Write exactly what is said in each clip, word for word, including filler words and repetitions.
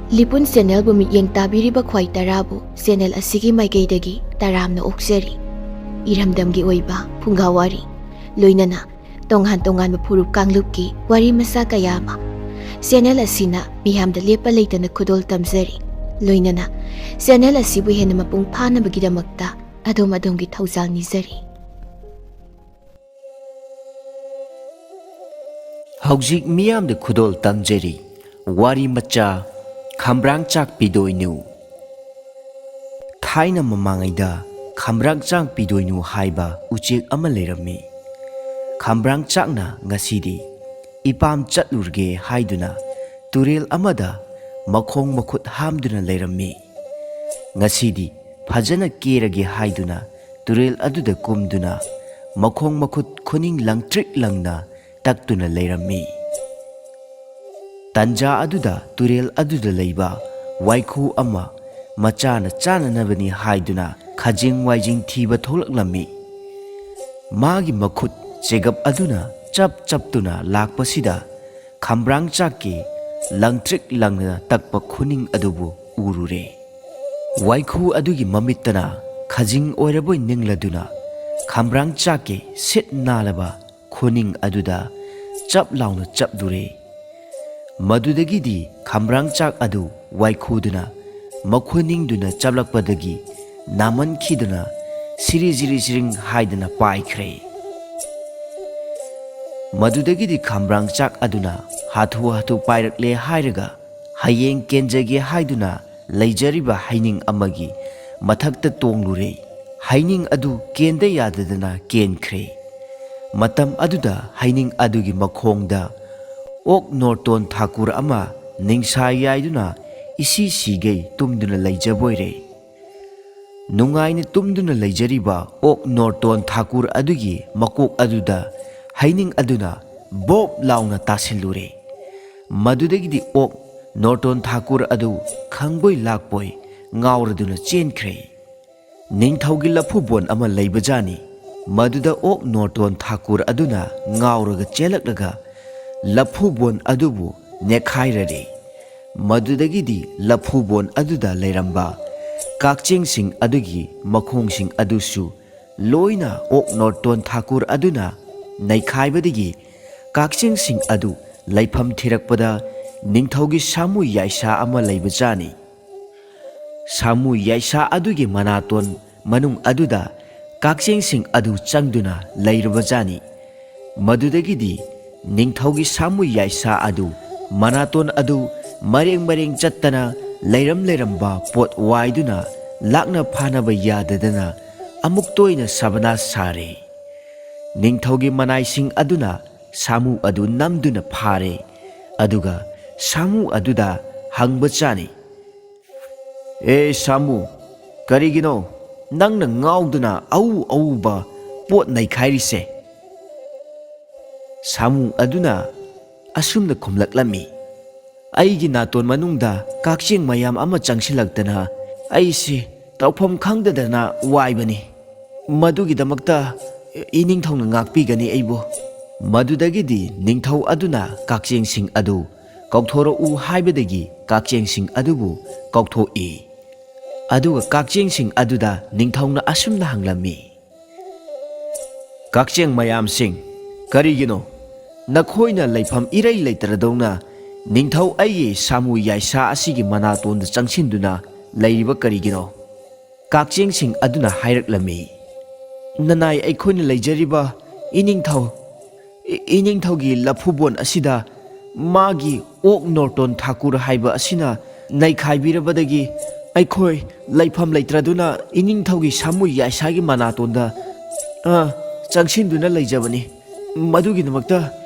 ꯂꯤꯄꯨꯟ ꯆꯦꯅꯦꯜꯕꯨ ꯃꯤꯠꯌꯦꯡ ꯇꯥꯕꯤꯔꯤꯕ ꯈ꯭ꯋꯥꯏ ꯇꯔꯥꯕꯨ ꯆꯦꯅꯦꯜ ꯑꯁꯤꯒꯤ ꯃꯥꯏꯀꯩꯗꯒꯤ ꯇꯔꯥꯝꯅ ꯑꯣꯛꯆꯔꯤ꯫ ꯏꯔꯝꯗꯝꯒꯤ ꯑꯣꯏꯕ ꯐꯨꯡꯒꯥ ꯋꯥꯔꯤ, ꯂꯣꯏꯅꯅ ꯇꯣꯉꯥꯟ ꯇꯣꯉꯥꯟꯕ ꯐꯨꯔꯨꯞ ꯀꯥꯡꯂꯨꯞꯀꯤ ꯋꯥꯔꯤ ꯃꯆꯥ ꯀꯌꯥ ꯑꯃ ꯆꯦꯅꯦꯜ ꯑꯁꯤꯅ ꯃꯤꯌꯥꯝꯗ ꯂꯦꯞꯄ ꯂꯩꯇꯅ ꯈꯨꯗꯣꯜ ꯇꯝꯖꯔꯤ꯫ ꯂꯣꯏꯅꯅ ꯆꯦꯅꯦꯜ ꯑꯁꯤꯕꯨ ꯍꯦꯟꯅ ꯃꯄꯨꯡ ꯐꯥꯅꯕꯒꯤꯗꯃꯛꯇ ꯑꯗꯣꯝ ꯑꯗꯣꯝꯒꯤ ꯊꯧꯖꯥꯜ ꯅꯤꯖꯔꯤ꯫ ꯍꯧꯖꯤꯛ ꯃꯤꯌꯥꯝꯗ ꯈꯨꯗꯣꯜ ꯇꯝꯖꯔꯤ꯫ ꯋꯥꯔꯤ ꯃꯆꯥ, ꯈꯝꯕ꯭ꯔꯥꯡ ꯆꯥꯛ ꯄꯤꯗꯣꯏꯅꯨ꯫ ꯊꯥꯏꯅ ꯃꯃꯥꯡꯉꯩꯗ ꯈꯝꯕ꯭ꯔꯥꯡ ꯆꯥꯛ ꯄꯤꯗꯣꯏꯅꯨ ꯍꯥꯏꯕ ꯎꯆꯦꯛ ꯑꯃ ꯂꯩꯔꯝꯃꯤ꯫ ꯈꯝꯕ꯭ꯔꯥꯡ ꯆꯥꯛꯅ ꯉꯁꯤꯗꯤ ꯏꯄꯥꯝ ꯆꯠꯂꯨꯔꯒꯦ ꯍꯥꯏꯗꯨꯅ ꯇꯨꯔꯦꯜ ꯑꯃꯗ ꯃꯈꯣꯡ ꯃꯈꯨꯠ ꯍꯥꯝꯗꯨꯅ ꯂꯩꯔꯝꯃꯤ꯫ ꯉꯁꯤꯗꯤ ꯐꯖꯅ ꯀꯦꯔꯒꯦ ꯍꯥꯏꯗꯨꯅ ꯇꯨꯔꯦꯜ ꯑꯗꯨꯗ ꯀꯨꯝꯗꯨꯅ ꯃꯈꯣꯡ ꯃꯈꯨꯠ ꯈꯨꯅꯤꯡ ꯂꯪꯇ꯭ꯔꯤꯛ ꯂꯪꯅ ꯇꯛꯇꯨꯅ ꯂꯩꯔꯝꯃꯤ꯫ ꯇꯟꯖꯥ ꯑꯗꯨꯗ ꯇꯨꯔꯦꯜ ꯑꯗꯨꯗ ꯂꯩꯕ ꯋꯥꯏꯈꯨ ꯑꯃ ꯃꯆꯥꯅ ꯆꯥꯅꯅꯕꯅꯤ ꯍꯥꯏꯗꯨꯅ ꯈꯖꯤꯡ ꯋꯥꯏꯖꯤꯡ ꯊꯤꯕ ꯊꯣꯛꯂꯛꯂꯝꯃꯤ꯫ ꯃꯥꯒꯤ ꯃꯈꯨꯠ ꯆꯦꯒꯞ ꯑꯗꯨꯅ ꯆꯞ ꯆꯞꯇꯨꯅ ꯂꯥꯛꯄꯁꯤꯗ ꯈꯝꯕ꯭ꯔꯥꯡ ꯆꯥꯛꯀꯤ ꯂꯪꯇ꯭ꯔꯤꯛ ꯂꯪꯅ ꯇꯛꯄ ꯈꯨꯅꯤꯡ ꯑꯗꯨꯕꯨ ꯎꯔꯨꯔꯦ꯫ ꯋꯥꯏꯈꯨ ꯑꯗꯨꯒꯤ ꯃꯃꯤꯠꯇꯅ ꯈꯖꯤꯡ ꯑꯣꯏꯔꯕꯣꯏ ꯅꯤꯡꯂꯗꯨꯅ ꯈꯝꯕ꯭ꯔꯥꯡ ꯆꯥꯛꯀꯤ ꯁꯤꯠ ꯅꯥꯜꯂꯕ ꯈꯨꯅꯤꯡ ꯑꯗꯨꯗ ꯆꯞ ꯂꯥꯎꯅ ꯆꯞꯂꯨꯔꯦ꯫ ꯃꯗꯨꯗꯒꯤꯗꯤ ꯈꯝꯕ꯭ꯔꯥꯡ ꯆꯥꯛ ꯑꯗꯨ ꯋꯥꯏꯈꯨꯗꯨꯅ ꯃꯈꯨꯅꯤꯡꯗꯨꯅ ꯆꯞꯂꯛꯄꯗꯒꯤ ꯅꯥꯃꯟꯈꯤꯗꯨꯅ ꯁꯤꯔꯤ ꯁꯤꯔꯤ ꯁꯤꯔꯤꯡ ꯍꯥꯏꯗꯅ ꯄꯥꯏꯈ꯭ꯔꯦ꯫ ꯃꯗꯨꯗꯒꯤꯗꯤ ꯈꯝꯕ꯭ꯔꯥꯡ ꯆꯥꯛ ꯑꯗꯨꯅ ꯍꯥꯊꯨ ꯍꯥꯊꯨ ꯄꯥꯏꯔꯛꯂꯦ ꯍꯥꯏꯔꯒ ꯍꯌꯦꯡ ꯀꯦꯟꯖꯒꯦ ꯍꯥꯏꯗꯨꯅ ꯂꯩꯖꯔꯤꯕ ꯍꯩꯅꯤꯡ ꯑꯃꯒꯤ ꯃꯊꯛꯇ ꯇꯣꯡꯂꯨꯔꯦ꯫ ꯍꯩꯅꯤꯡ ꯑꯗꯨ ꯀꯦꯟꯗ ꯌꯥꯗꯗꯅ ꯀꯦꯟꯈ꯭ꯔꯦ꯫ ꯃꯇꯝ ꯑꯗꯨꯗ ꯍꯩꯅꯤꯡ ꯑꯗꯨꯒꯤ ꯃꯈꯣꯡꯗ ꯑꯣꯛ ꯅꯣꯔꯇꯣꯟ ꯊꯥꯀꯨꯔ ꯑꯃ ꯅꯤꯡꯁꯥ ꯌꯥꯏꯗꯨꯅ ꯏꯁꯤ ꯁꯤꯒꯩ ꯇꯨꯝꯗꯨꯅ ꯂꯩꯖꯕꯣꯏꯔꯦ꯫ ꯅꯨꯡꯉꯥꯏꯅ ꯇꯨꯝꯗꯨꯅ ꯂꯩꯖꯔꯤꯕ ꯑꯣꯛ ꯅꯣꯔꯇꯣꯟ ꯊꯥꯀꯨꯔ ꯑꯗꯨꯒꯤ ꯃꯀꯣꯛ ꯑꯗꯨꯗ ꯍꯩꯅꯤꯡ ꯑꯗꯨꯅ ꯕꯣꯞ ꯂꯥꯎꯅ ꯇꯥꯁꯤꯜꯂꯨꯔꯦ꯫ ꯃꯗꯨꯗꯒꯤꯗꯤ ꯑꯣꯛ ꯅꯣꯔꯇꯣꯟ ꯊꯥꯀꯨꯔ ꯑꯗꯨ ꯈꯪꯕꯣꯏ ꯂꯥꯛꯄꯣꯏ ꯉꯥꯎꯔꯗꯨꯅ ꯆꯦꯟꯈ꯭ꯔꯦ꯫ ꯅꯤꯡꯊꯧꯒꯤ ꯂꯐꯨꯕꯣꯟ ꯑꯃ ꯂꯩꯕꯖꯥꯠꯅꯤ꯫ ꯃꯗꯨꯗ ꯑꯣꯛ ꯅꯣꯔꯇꯣꯟ ꯊꯥꯀꯨꯔ ꯑꯗꯨꯅ ꯉꯥꯎꯔꯒ ꯆꯦꯜꯂꯛꯂꯒ ꯂꯐꯨꯕꯣꯟ ꯑꯗꯨꯕꯨ ꯅꯦꯠꯈꯥꯏꯔꯔꯦ꯫ ꯃꯗꯨꯗꯒꯤꯗꯤ ꯂꯐꯨꯕꯣꯟ ꯑꯗꯨꯗ ꯂꯩꯔꯝꯕ ꯀꯛꯆꯦꯡꯁꯤꯡ ꯑꯗꯨꯒꯤ ꯃꯈꯣꯡꯁꯤꯡ ꯑꯗꯨꯁꯨ ꯂꯣꯏꯅ ꯑꯣꯛ ꯅꯣꯔꯇꯣꯟ ꯊꯥꯀꯨꯔ ꯑꯗꯨꯅ ꯅꯩꯈꯥꯏꯕꯗꯒꯤ ꯀꯛꯆꯦꯡꯁꯤꯡ ꯑꯗꯨ ꯂꯩꯐꯝ ꯊꯤꯔꯛꯄꯗ ꯅꯤꯡꯊꯧꯒꯤ ꯁꯥꯃꯨ ꯌꯥꯏꯁꯥ ꯑꯃ ꯂꯩꯕꯖꯥꯠꯅꯤ꯫ ꯁꯥꯃꯨ ꯌꯥꯏꯁꯥ ꯑꯗꯨꯒꯤ ꯃꯅꯥꯇꯣꯟ ꯃꯅꯨꯡ ꯑꯗꯨꯗ ꯀꯛꯆꯦꯡꯁꯤꯡ ꯑꯗꯨ ꯆꯪꯗꯨꯅ ꯂꯩꯔꯕꯖꯥꯠꯅꯤ꯫ ꯃꯗꯨꯗꯒꯤꯗꯤ ꯅꯤꯡꯊꯧꯒꯤ ꯁꯥꯃꯨ ꯌꯥꯏꯁꯥ ꯑꯗꯨ ꯃꯅꯥꯇꯣꯟ ꯑꯗꯨ ꯃꯔꯦꯡ ꯃꯔꯦꯡ ꯆꯠꯇꯅ ꯂꯩꯔꯝ ꯂꯩꯔꯝꯕ ꯄꯣꯠ ꯋꯥꯏꯗꯨꯅ ꯂꯥꯛꯅ ꯐꯥꯅꯕ ꯌꯥꯗꯗꯅ ꯑꯃꯨꯛ ꯇꯣꯏꯅ ꯁꯕꯅꯥꯁ ꯁꯥꯔꯦ꯫ ꯅꯤꯡꯊꯧꯒꯤ ꯃꯅꯥꯏꯁꯤꯡ ꯑꯗꯨꯅ ꯁꯥꯃꯨ ꯑꯗꯨ ꯅꯝꯗꯨꯅ ꯐꯥꯔꯦ꯫ ꯑꯗꯨꯒ ꯁꯥꯃꯨ ꯑꯗꯨꯗ ꯍꯪꯕ ꯆꯥꯅꯤ, "ꯑꯦ ꯁꯥꯃꯨ, ꯀꯔꯤꯒꯤꯅꯣ ꯅꯪꯅ ꯉꯥꯎꯗꯨꯅ ꯑꯎ ꯑꯎꯕ ꯄꯣꯠ ꯅꯩꯈꯥꯏꯔꯤꯁꯦ?" ꯁꯥꯃꯨ ꯑꯗꯨꯅ ꯑꯁꯨꯝꯅ ꯈꯨꯝꯂꯛꯂꯝꯃꯤ, "ꯑꯩꯒꯤ ꯅꯥꯇꯣꯟ ꯃꯅꯨꯡꯗ ꯀꯛꯆꯦꯡ ꯃꯌꯥꯝ ꯑꯃ ꯆꯪꯁꯤꯜꯂꯛꯇꯅ ꯑꯩꯁꯤ ꯇꯧꯐꯝ ꯈꯪꯗꯗꯅ ꯋꯥꯏꯕꯅꯤ꯫ ꯃꯗꯨꯒꯤꯗꯃꯛꯇ ꯏꯅꯤꯡꯊꯧꯅ ꯉꯥꯛꯄꯤꯒꯅꯤ ꯑꯩꯕꯨ꯫" ꯃꯗꯨꯗꯒꯤꯗꯤ ꯅꯤꯡꯊꯧ ꯑꯗꯨꯅ ꯀꯛꯆꯦꯡꯁꯤꯡ ꯑꯗꯨ ꯀꯧꯊꯣꯔꯛꯎ ꯍꯥꯏꯕꯗꯒꯤ ꯀꯛꯆꯦꯡꯁꯤꯡ ꯑꯗꯨꯕꯨ ꯀꯧꯊꯣꯛꯏ꯫ ꯑꯗꯨꯒ ꯀꯛꯆꯦꯡꯁꯤꯡ ꯑꯗꯨꯗ ꯅꯤꯡꯊꯧꯅ ꯑꯁꯨꯝꯅ ꯍꯪꯂꯝꯃꯤ, "ꯀꯛꯆꯦꯡ ꯃꯌꯥꯝꯁꯤꯡ, ꯀꯔꯤꯒꯤꯅꯣ ꯅꯈꯣꯏꯅ ꯂꯩꯐꯝ ꯏꯔꯩ ꯂꯩꯇ꯭ꯔꯗꯧꯅ ꯅꯤꯡꯊꯧ ꯑꯩꯒꯤ ꯁꯥꯃꯨ ꯌꯥꯏꯁꯥ ꯑꯁꯤꯒꯤ ꯃꯅꯥꯇꯣꯟꯗ ꯆꯪꯁꯤꯟꯗꯨꯅ ꯂꯩꯔꯤꯕ ꯀꯔꯤꯒꯤꯅꯣ?" ꯀꯛꯆꯦꯡꯁꯤꯡ ꯑꯗꯨꯅ ꯍꯥꯏꯔꯛꯂꯝꯃꯤ, "ꯅꯅꯥꯏ ꯑꯩꯈꯣꯏꯅ ꯂꯩꯖꯔꯤꯕ ꯏꯅꯤꯡꯊꯧ, ꯏ-, ꯏꯅꯤꯡꯊꯧꯒꯤ ꯂꯐꯨꯕꯣꯟ ꯑꯁꯤꯗ ꯃꯥꯒꯤ ꯑꯣꯛ ꯅꯣꯔꯇꯣꯟ ꯊꯥꯀꯨꯔ ꯍꯥꯏꯕ ꯑꯁꯤꯅ ꯅꯩꯈꯥꯏꯕꯤꯔꯕꯗꯒꯤ ꯑꯩꯈꯣꯏ ꯂꯩꯐꯝ ꯂꯩꯇ꯭ꯔꯗꯨꯅ ꯏꯅꯤꯡꯊꯧꯒꯤ ꯁꯥꯃꯨ ꯌꯥꯏꯁꯥꯒꯤ ꯃꯅꯥꯇꯣꯟꯗ, ꯑ, ꯆꯪꯁꯤꯟꯗꯨꯅ ꯂꯩꯖꯕꯅꯤ꯫ ꯃꯗꯨꯒꯤꯗꯃꯛꯇ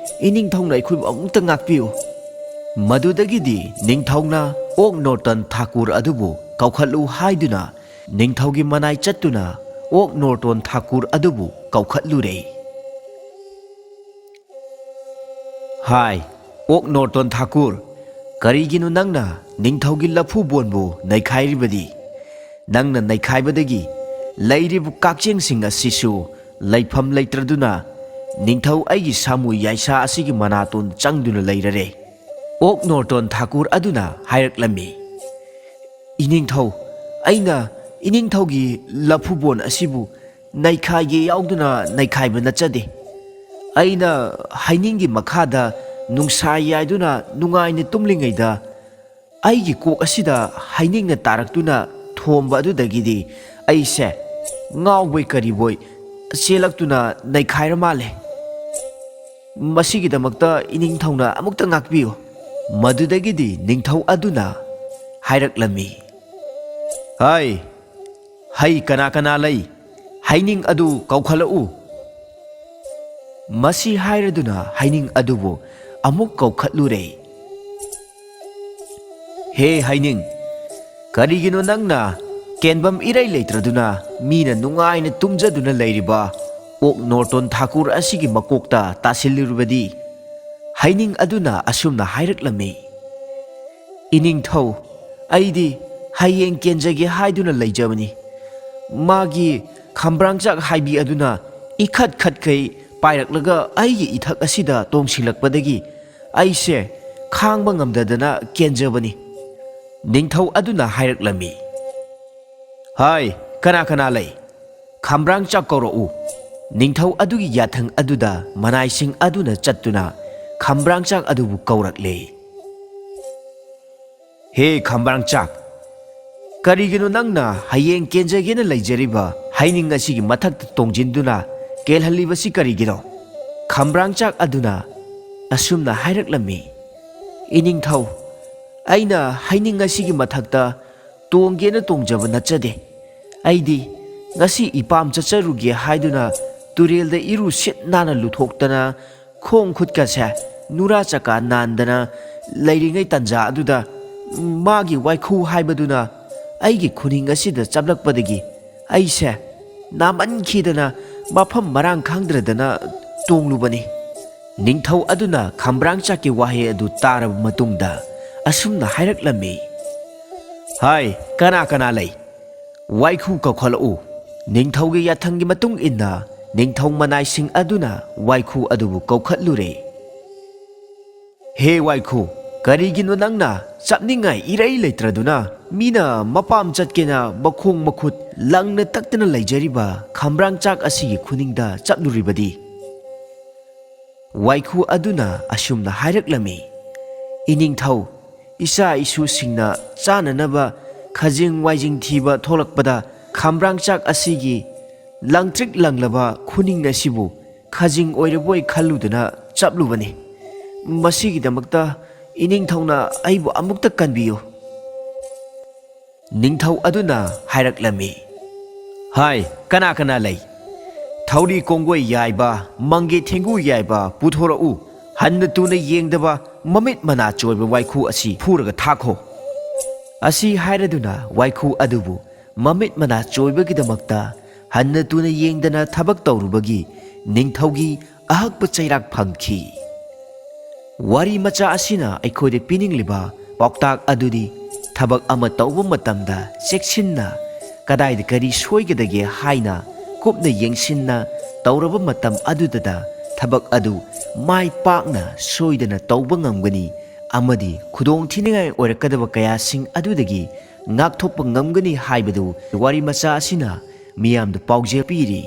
ꯏꯅꯤꯡꯊꯧꯅ ꯑꯩꯈꯣꯏꯕꯨ ꯑꯃꯨꯛꯇ ꯉꯥꯛꯄꯤꯌꯨ꯫" ꯃꯗꯨꯗꯒꯤꯗꯤ ꯅꯤꯡꯊꯧꯅ ꯑꯣꯛ ꯅꯣꯔꯇꯣꯟ ꯊꯥꯀꯨꯔ ꯑꯗꯨꯕꯨ ꯀꯧꯈꯠꯂꯨ ꯍꯥꯏꯗꯨꯅ ꯅꯤꯡꯊꯧꯒꯤ ꯃꯅꯥꯏ ꯆꯠꯇꯨꯅ ꯑꯣꯛ ꯅꯣꯔꯇꯣꯟ ꯊꯥꯀꯨꯔ ꯑꯗꯨꯕꯨ ꯀꯧꯈꯠꯂꯨꯔꯦ꯫ "ꯍꯥꯏ, ꯑꯣꯛ ꯅꯣꯔꯇꯣꯟ ꯊꯥꯀꯨꯔ, ꯀꯔꯤꯒꯤꯅꯣ ꯅꯪꯅ ꯅꯤꯡꯊꯧꯒꯤ ꯂꯐꯨꯕꯣꯟꯕꯨ ꯅꯩꯈꯥꯏꯔꯤꯕꯗꯤ? ꯅꯪꯅ ꯅꯩꯈꯥꯏꯕꯗꯒꯤ ꯂꯩꯔꯤꯕ ꯀꯛꯆꯦꯡꯁꯤꯡ ꯑꯁꯤꯁꯨ ꯂꯩꯐꯝ ꯂꯩꯇ꯭ꯔꯗꯨꯅ ꯅꯤꯡꯊꯧ ꯑꯩꯒꯤ ꯁꯥꯃꯨ ꯌꯥꯏꯁꯥ ꯑꯁꯤꯒꯤ ꯃꯅꯥꯇꯣꯟ ꯆꯪꯗꯨꯅ ꯂꯩꯔꯔꯦ꯫ ꯑꯣꯛ ꯅꯣꯔꯇꯣꯟ ꯊꯥꯀꯨꯔ ꯑꯗꯨꯅ ꯍꯥꯏꯔꯛꯂꯝꯃꯤ, "ꯏꯅꯤꯡꯊꯧ, ꯑꯩꯅ ꯏꯅꯤꯡꯊꯧꯒꯤ ꯂꯐꯨꯕꯣꯟ ꯑꯁꯤꯕꯨ ꯅꯩꯈꯥꯏꯒꯦ ꯌꯥꯎꯗꯨꯅ ꯅꯩꯈꯥꯏꯕ ꯅꯠꯆꯗꯦ꯫ ꯑꯩꯅ ꯍꯩꯅꯤꯡꯒꯤ ꯃꯈꯥꯗ ꯅꯨꯡꯁꯥ ꯌꯥꯏꯗꯨꯅ ꯅꯨꯡꯉꯥꯏꯅ ꯇꯨꯝꯂꯤꯉꯩꯗ ꯑꯩꯒꯤ ꯀꯣꯛ ꯑꯁꯤꯗ ꯍꯩꯅꯤꯡꯅ ꯇꯥꯔꯛꯇꯨꯅ ꯊꯣꯝꯕ ꯑꯗꯨꯗꯒꯤꯗꯤ ꯑꯩꯁꯦ ꯉꯥꯎꯕꯣꯏ ꯀꯔꯤꯕꯣꯏ ꯆꯦꯜꯂꯛꯇꯨꯅ ꯅꯩꯈꯥꯏꯔ ꯃꯥꯜꯂꯦ꯫ ꯃꯁꯤꯒꯤꯗꯃꯛꯇ ꯏꯅꯤꯡꯊꯧꯅ ꯑꯃꯨꯛꯇ ꯉꯥꯛꯄꯤꯌꯨ꯫" ꯃꯗꯨꯗꯒꯤꯗꯤ ꯅꯤꯡꯊꯧ ꯑꯗꯨꯅ ꯍꯥꯏꯔꯛꯂꯝꯃꯤ, "ꯍꯥꯏ, ꯍꯩ ꯀꯅꯥ ꯀꯅꯥ ꯂꯩ? ꯍꯩꯅꯤꯡ ꯑꯗꯨ ꯀꯧꯈꯠꯂꯛꯎ꯫" ꯃꯁꯤ ꯍꯥꯏꯔꯗꯨꯅ ꯍꯩꯅꯤꯡ ꯑꯗꯨꯕꯨ ꯑꯃꯨꯛ ꯀꯧꯈꯠꯂꯨꯔꯦ꯫ "ꯍꯦ ꯍꯩꯅꯤꯡ, ꯀꯔꯤꯒꯤꯅꯣ ꯅꯪꯅ ꯀꯦꯟꯐꯝ ꯏꯔꯩ ꯂꯩꯇ꯭ꯔꯗꯨꯅ ꯃꯤꯅ ꯅꯨꯡꯉꯥꯏꯅ ꯇꯨꯝꯖꯗꯨꯅ ꯂꯩꯔꯤꯕ ꯑꯣꯛ ꯅꯣꯔꯇꯣꯟ ꯊꯥꯀꯨꯔ ꯑꯁꯤꯒꯤ ꯃꯀꯣꯛꯇ ꯇꯥꯁꯤꯜꯂꯤꯔꯨꯕꯗꯤ?" ꯍꯩꯅꯤꯡ ꯑꯗꯨꯅ ꯑꯁꯨꯝꯅ ꯍꯥꯏꯔꯛꯂꯝꯃꯤ, "ꯏꯅꯤꯡꯊꯧ, ꯑꯩꯗꯤ ꯍꯌꯦꯡ ꯀꯦꯟꯖꯒꯦ ꯍꯥꯏꯗꯨꯅ ꯂꯩꯖꯕꯅꯤ꯫ ꯃꯥꯒꯤ ꯈꯝꯕ꯭ꯔꯥꯡꯆꯥꯛ ꯍꯥꯏꯕꯤ ꯑꯗꯨꯅ ꯏꯈꯠ ꯈꯠꯈꯩ ꯄꯥꯏꯔꯛꯂꯒ ꯑꯩꯒꯤ ꯏꯊꯛ ꯑꯁꯤꯗ ꯇꯣꯡꯁꯤꯜꯂꯛꯄꯗꯒꯤ ꯑꯩꯁꯦ ꯈꯥꯡꯕ ꯉꯝꯗꯗꯅ ꯀꯦꯟꯖꯕꯅꯤ꯫" ꯅꯤꯡꯊꯧ ꯑꯗꯨꯅ ꯍꯥꯏꯔꯛꯂꯝꯃꯤ, "ꯍꯥꯏ, ꯀꯅꯥ ꯀꯅꯥ ꯂꯩ? ꯈꯝꯕ꯭ꯔꯥꯡꯆꯥꯛ ꯀꯧꯔꯛꯎ꯫" ꯅꯤꯡꯊꯧ ꯑꯗꯨꯒꯤ ꯌꯥꯊꯪ ꯑꯗꯨꯗ ꯃꯅꯥꯏꯁꯤꯡ ꯑꯗꯨꯅ ꯆꯠꯇꯨꯅ ꯈꯝꯕ꯭ꯔꯥꯡꯆꯥꯛ ꯑꯗꯨꯕꯨ ꯀꯧꯔꯛꯂꯦ꯫ "ꯍꯦ ꯈꯝꯕ꯭ꯔꯥꯡꯆꯥꯛ, ꯀꯔꯤꯒꯤꯅꯣ ꯅꯪꯅ ꯍꯌꯦꯡ ꯀꯦꯟꯖꯒꯦꯅ ꯂꯩꯖꯔꯤꯕ ꯍꯩꯅꯤꯡ ꯑꯁꯤꯒꯤ ꯃꯊꯛꯇ ꯇꯣꯡꯁꯤꯟꯗꯨꯅ ꯀꯦꯜꯍꯜꯂꯤꯕꯁꯤ ꯀꯔꯤꯒꯤꯅꯣ?" ꯈꯝꯕ꯭ꯔꯥꯡꯆꯥꯛ ꯑꯗꯨꯅ ꯑꯁꯨꯝꯅ ꯍꯥꯏꯔꯛꯂꯝꯃꯤ, "ꯏꯅꯤꯡꯊꯧ, ꯑꯩꯅ ꯍꯩꯅꯤꯡ ꯑꯁꯤꯒꯤ ꯃꯊꯛꯇ ꯇꯣꯡꯒꯦꯅ ꯇꯣꯡꯖꯕ ꯅꯠꯆꯗꯦ꯫ ꯑꯩꯗꯤ ꯉꯁꯤ ꯏꯄꯥꯝ ꯆꯠꯆꯔꯨꯒꯦ ꯍꯥꯏꯗꯨꯅ ꯇꯨꯔꯦꯜꯗ ꯏꯔꯨ ꯁꯤꯠ ꯅꯥꯟꯅ ꯂꯨꯊꯣꯛꯇꯅ ꯈꯣꯡ ꯈꯨꯠꯀꯁꯦ ꯅꯨꯔꯥ ꯆꯀꯥ ꯅꯥꯟꯗꯅ ꯂꯩꯔꯤꯉꯩ ꯇꯟꯖꯥ ꯑꯗꯨꯗ ꯃꯥꯒꯤ ꯋꯥꯏꯈꯨ ꯍꯥꯏꯕꯗꯨꯅ ꯑꯩꯒꯤ ꯈꯨꯅꯤꯡ ꯑꯁꯤꯗ ꯆꯞꯂꯛꯄꯗꯒꯤ ꯑꯩꯁꯦ ꯅꯥꯃꯟꯈꯤꯗꯅ ꯃꯐꯝ ꯃꯔꯥꯡ ꯈꯪꯗ꯭ꯔꯗꯅ ꯇꯣꯡꯂꯨꯕꯅꯤ꯫" ꯅꯤꯡꯊꯧ ꯑꯗꯨꯅ ꯈꯝꯕ꯭ꯔꯥꯡꯆꯥꯛꯀꯤ ꯋꯥꯍꯩ ꯑꯗꯨ ꯇꯥꯔꯕ ꯃꯇꯨꯡꯗ ꯑꯁꯨꯝꯅ ꯍꯥꯏꯔꯛꯂꯝꯃꯤ, "ꯍꯥꯏ, ꯀꯅꯥ ꯀꯅꯥ ꯂꯩ? ꯋꯥꯏꯈꯨ ꯀꯧꯈꯠꯂꯛꯎ꯫" ꯅꯤꯡꯊꯧꯒꯤ ꯌꯥꯊꯪꯒꯤ ꯃꯇꯨꯡ ꯏꯟꯅ ꯅꯤꯡꯊꯧ ꯃꯅꯥꯏꯁꯤꯡ ꯑꯗꯨꯅ ꯋꯥꯏꯈꯨ ꯑꯗꯨꯕꯨ ꯀꯧꯈꯠꯂꯨꯔꯦ꯫ "ꯍꯦ ꯋꯥꯏꯈꯨ, "ꯀꯔꯤꯒꯤꯅꯣ ꯅꯪꯅ ꯆꯞꯅꯤꯡꯉꯥꯏ ꯏꯔꯩ ꯂꯩꯇ꯭ꯔꯗꯨꯅ ꯃꯤꯅ ꯃꯄꯥꯝ ꯆꯠꯀꯦꯅ ꯃꯈꯣꯡ ꯃꯈꯨꯠ ꯂꯪꯅ ꯇꯛꯇꯅ ꯂꯩꯖꯔꯤꯕ ꯈꯝꯕ꯭ꯔꯥꯡ ꯆꯥꯛ ꯑꯁꯤꯒꯤ ꯈꯨꯅꯤꯡꯗ ꯆꯞꯂꯨꯔꯤꯕꯗꯤ?" ꯋꯥꯏꯈꯨ ꯑꯗꯨꯅ ꯑꯁꯨꯝꯅ ꯍꯥꯏꯔꯛꯂꯝꯃꯤ, "ꯏꯅꯤꯡꯊꯧ, ꯏꯆꯥ ꯏꯁꯨꯁꯤꯡꯅ ꯆꯥꯅꯅꯕ ꯈꯖꯤꯡ ꯋꯥꯏꯖꯤꯡ ꯊꯤꯕ ꯊꯣꯛꯂꯛꯄꯗ ꯈꯝꯕ꯭ꯔꯥꯡ ꯆꯥꯛ ꯑꯁꯤꯒꯤ ꯂꯪꯇ꯭ꯔꯤꯛ ꯂꯪꯂꯕ ꯈꯨꯅꯤꯡ ꯑꯁꯤꯕꯨ ꯈꯖꯤꯡ ꯑꯣꯏꯔꯕꯣꯏ ꯈꯜꯂꯨꯗꯨꯅ ꯆꯞꯂꯨꯕꯅꯤ꯫ ꯃꯁꯤꯒꯤꯗꯃꯛꯇ ꯏꯅꯤꯡꯊꯧꯅ ꯑꯩꯕꯨ ꯑꯃꯨꯛꯇ ꯀꯟꯕꯤꯌꯨ꯫" ꯅꯤꯡꯊꯧ ꯑꯗꯨꯅ ꯍꯥꯏꯔꯛꯂꯝꯃꯤ, "ꯍꯥꯏ, ꯀꯅꯥ ꯀꯅꯥ ꯂꯩ? ꯊꯧꯔꯤ ꯀꯣꯡꯒꯣꯏ ꯌꯥꯏꯕ, ꯃꯪꯒꯦ ꯊꯦꯡꯒꯨ ꯌꯥꯏꯕ ꯄꯨꯊꯣꯔꯛꯎ꯫ ꯍꯟꯅ ꯇꯨꯅ ꯌꯦꯡꯗꯕ ꯃꯃꯤꯠ ꯃꯅꯥ ꯆꯣꯏꯕ ꯋꯥꯏꯈꯨ ꯑꯁꯤ ꯐꯨꯔꯒ ꯊꯥꯈꯣ꯫" ꯑꯁꯤ ꯍꯥꯏꯔꯗꯨꯅ ꯋꯥꯏꯈꯨ ꯑꯗꯨꯕꯨ ꯃꯃꯤꯠ ꯃꯅꯥ ꯆꯣꯏꯕꯒꯤꯗꯃꯛꯇ ꯍꯟꯅ ꯇꯨꯅ ꯌꯦꯡꯗꯅ ꯊꯕꯛ ꯇꯧꯔꯨꯕꯒꯤ ꯅꯤꯡꯊꯧꯒꯤ ꯑꯍꯛꯄ ꯆꯩꯔꯥꯛ ꯐꯪꯈꯤ꯫ ꯋꯥꯔꯤ ꯃꯆꯥ ꯑꯁꯤꯅ ꯑꯩꯈꯣꯏꯗ ꯄꯤꯅꯤꯡꯂꯤꯕ ꯄꯥꯎꯇꯥꯛ ꯑꯗꯨꯗꯤ, ꯊꯕꯛ ꯑꯃ ꯇꯧꯕ ꯃꯇꯝꯗ ꯆꯦꯛꯁꯤꯟꯅ ꯀꯗꯥꯏꯗ ꯀꯔꯤ ꯁꯣꯏꯒꯗꯒꯦ ꯍꯥꯏꯅ ꯀꯨꯞꯅ ꯌꯦꯡꯁꯤꯟꯅ ꯇꯧꯔꯕ ꯃꯇꯝ ꯑꯗꯨꯗꯗ ꯊꯕꯛ ꯑꯗꯨ ꯃꯥꯏ ꯄꯥꯛꯅ ꯁꯣꯏꯗꯅ ꯇꯧꯕ ꯉꯝꯒꯅꯤ ꯑꯃꯗꯤ ꯈꯨꯗꯣꯡꯊꯤꯅꯤꯡꯉꯥꯏ ꯑꯣꯏꯔꯛꯀꯗꯕ ꯀꯌꯥꯁꯤꯡ ꯑꯗꯨꯗꯒꯤ ꯉꯥꯛꯊꯣꯛꯄ ꯉꯝꯒꯅꯤ ꯍꯥꯏꯕꯗꯨ ꯋꯥꯔꯤ ꯃꯆꯥ ꯑꯁꯤꯅ ꯃꯤꯌꯥꯝꯗ ꯄꯥꯎꯖꯦꯜ ꯄꯤꯔꯤ꯫